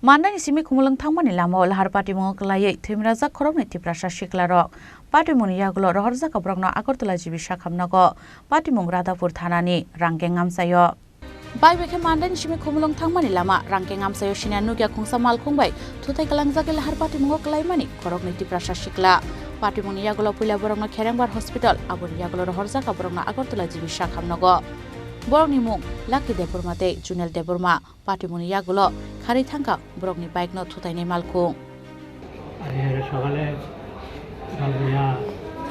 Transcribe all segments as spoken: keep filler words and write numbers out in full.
Mandaini simi Khumulwng thangmani lamao lahar patimungo kwlaiwi thwimrajak khoroknwi Tiprasa siklarok. Patimungni yagulo rohorjak borokno Agartala G B sakhamnogo patimung Radhapur thanani Rangkeng amchaio. Bai bai khe Mandaini simi Khumulwng thangmani lama Rangkeng amchaio siniya nukya khungsa malkhung bai thutai kalangjagwi lahar patimungo kwlaimani khoroknwi Tiprasa sikla. Patimungni yagulo puila borokno Kherengbar Hospital, aboni yagulo rohorjak borokno Agartala G B sakhamnogo. Borokni mung Lucky Debbarma tei Junel Debbarma. Patimungni yagulo kharwi thangkha borokni bike no thutainai malkhung. আজ সকালে সকালে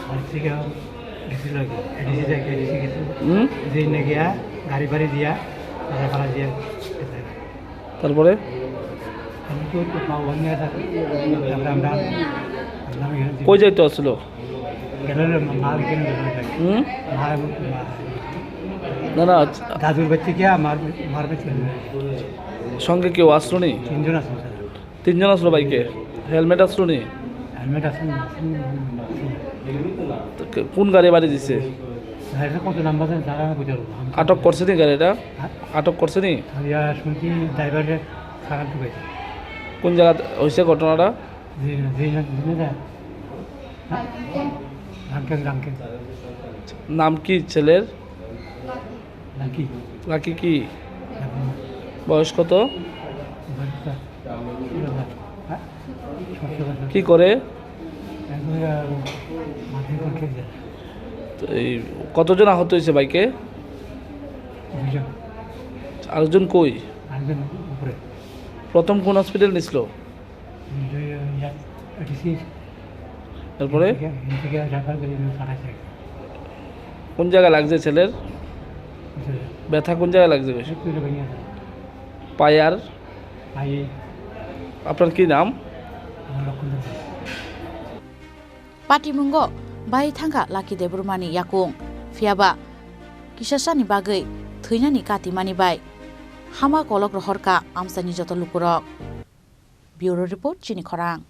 বাড়ি থেকে গেছিল আর কি, এডিসি থেকে, এডিসি গেছিল। হুম? যে নাকি গাড়ি বাড়ি দিয়া, তারা ভাড়া দিয়া গেছে। তারপরে? আমি তো, তো পাবো না, তারপরে আমরা, আমরা এখানে কই যাইতে আসলো? গেল রে, মা-, মাল কিনে গেল রে। হুম? মাল, মাল। না, না। দাদুর বাড়ি থেকে মার, মার বাড়ি চলে গেল। সঙ্গে কেউ আসলো নি? তিনজন আসলো, স্যার। তিনজন আসলো বাইকে? হেলমেট আসলো নি? হেলমেট আসলো না, আসলো না, আসলো না। তো কে-, কোন গাড়ি বাড়ি দিছে? গাড়িটা কত নাম্বার জানি, জানা না, বুঝতে পারবো না। আমি আটক করছে নি গাড়িটা? হ্যাঁ? আটক করছে নি? আর ইয়া শুনছি ড্রাইভারে খারাপ ঢুকেছে। কোন জায়গা হয়েছে ঘটনাটা? জি না, জি না, জি না, স্যার। হ্যাঁ? রামকেন, রামকেন। নাম কি ছেলের? লাকি। লাকি কি? লাকি। বয়স কত? বয়স তো ষোলো বছর। হ্যাঁ? সতেরো বছর। কি করে? এখন, আহ, মাঠে এখন খেলছে। তো এই কতজন আহত হয়েছে বাইকে? দুজন। আরেকজন কই? আরেকজন উপরে। প্রথম কোন হসপিটাল নিছিল? দুই, আহ, ইয়া, এডিসি। এরপরে? এখান থেকে, এখান থেকে রেফার করে এখানে পাঠাইছে। কোন জায়গায় লাগছে ছেলের? বুঝলে? ব্যথা কোন জায়গায় লাগছে বেশি? একটু এটা ভেঙে আছে। পায়ে আর? পায়ে। আপনার কি নাম? আমার লক্ষণ দেবী। Patimungo bai thangkha Lucky Debbarmani yakung, phiyaba kisasani bagwi thwinani katimani bai hama kolok rohorkha amchaini joto lukurok. Bureau Report, Chini Khorang.